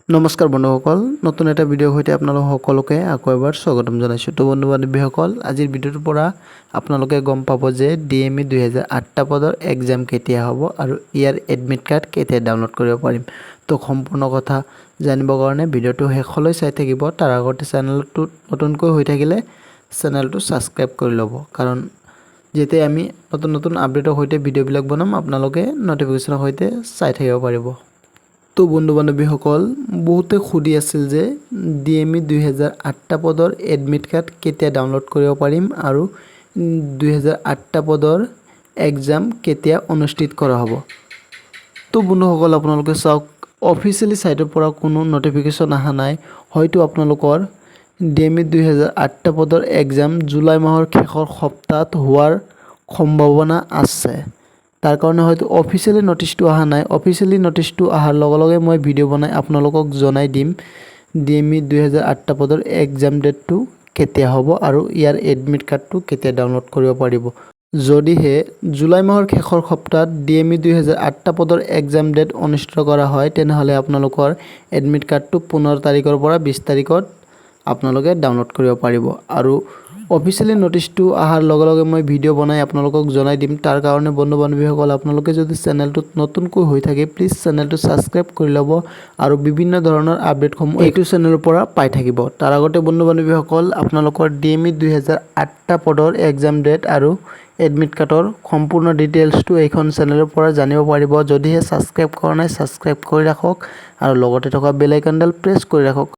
নমস্কাৰ বন্ধুসকল, নতুন এটা ভিডিঅ'ৰ সৈতে আপোনালোক সকলোকে আকৌ এবাৰ স্বাগতম জনাইছোঁ। তো বন্ধু বান্ধৱীসকল, আজিৰ ভিডিঅ'টোৰ পৰা আপোনালোকে গম পাব যে ডিএমই 2008টা পদৰ এক্সাম কেতিয়া হ'ব আৰু ইয়াৰ এডমিট কাৰ্ড কেতিয়া ডাউনলোড কৰিব পাৰিম। তো সম্পূৰ্ণ কথা জানিবৰ কাৰণে ভিডিঅ'টো শেষলৈ চাই থাকিব। তাৰ আগতে চেনেলটোত নতুনকৈ হৈ থাকিলে চেনেলটো ছাবস্ক্ৰাইব কৰি ল'ব, কাৰণ যেতিয়া আমি নতুন নতুন আপডেটৰ সৈতে ভিডিঅ'বিলাক বনাম, আপোনালোকে ন'টিফিকেশ্যনৰ সৈতে চাই থাকিব পাৰিব। তো বন্ধু বান্ধৱীসকল, বহুতে সুধি আছিল যে ডিএমই 2008টা পদৰ এডমিট কাৰ্ড কেতিয়া ডাউনলোড কৰিব পাৰিম আৰু 2008টা পদৰ এক্সাম কেতিয়া অনুষ্ঠিত কৰা হ'ব। তো বন্ধুসকল, আপোনালোকে চাওক, অফিচিয়েলি ছাইটৰ পৰা কোনো ন'টিফিকেশ্যন অহা নাই। হয়তো আপোনালোকৰ ডিএমই 2008টা পদৰ এক্সাম জুলাই মাহৰ শেষৰ সপ্তাহত হোৱাৰ সম্ভাৱনা আছে। তাৰ কাৰণে হয়তো অফিচিয়েলি ন'টিচটো অহা নাই। অফিচিয়েলি ন'টিচটো অহাৰ লগে লগে মই ভিডিঅ' বনাই আপোনালোকক জনাই দিম ডিএমই 2008টা পদৰ এক্সাম ডেটটো কেতিয়া হ'ব আৰু ইয়াৰ এডমিট কাৰ্ডটো কেতিয়া ডাউনলোড কৰিব পাৰিব। যদিহে জুলাই মাহৰ শেষৰ সপ্তাহত ডিএমই 2008টা পদৰ এক্সাম ডেট অনুষ্ঠিত কৰা হয়, তেনেহ'লে আপোনালোকৰ এডমিট কাৰ্ডটো 15 তাৰিখৰ পৰা 20 তাৰিখত আপোনালোকে ডাউনলোড কৰিব পাৰিব। আৰু অফিচিয়েলি ন'টিচটো অহাৰ লগে লগে মই ভিডিঅ' বনাই আপোনালোকক জনাই দিম। তাৰ কাৰণে বন্ধু বান্ধৱীসকল, আপোনালোকে যদি চেনেলটোত নতুনকৈ হৈ থাকে, প্লিজ চেনেলটো ছাবস্ক্ৰাইব কৰি ল'ব আৰু বিভিন্ন ধৰণৰ আপডেটসমূহ এইটো চেনেলৰ পৰা পাই থাকিব। তাৰ আগতে বন্ধু বান্ধৱীসকল, আপোনালোকৰ ডিএমই 2008টা পদৰ এক্সাম ডেট আৰু এডমিট কাৰ্ডৰ সম্পূৰ্ণ ডিটেইলছটো এইখন চেনেলৰ পৰা জানিব পাৰিব। যদিহে ছাবস্ক্ৰাইব কৰা নাই, ছাবস্ক্ৰাইব কৰি ৰাখক আৰু লগতে থকা বেল আইকনডাল প্ৰেছ কৰি ৰাখক।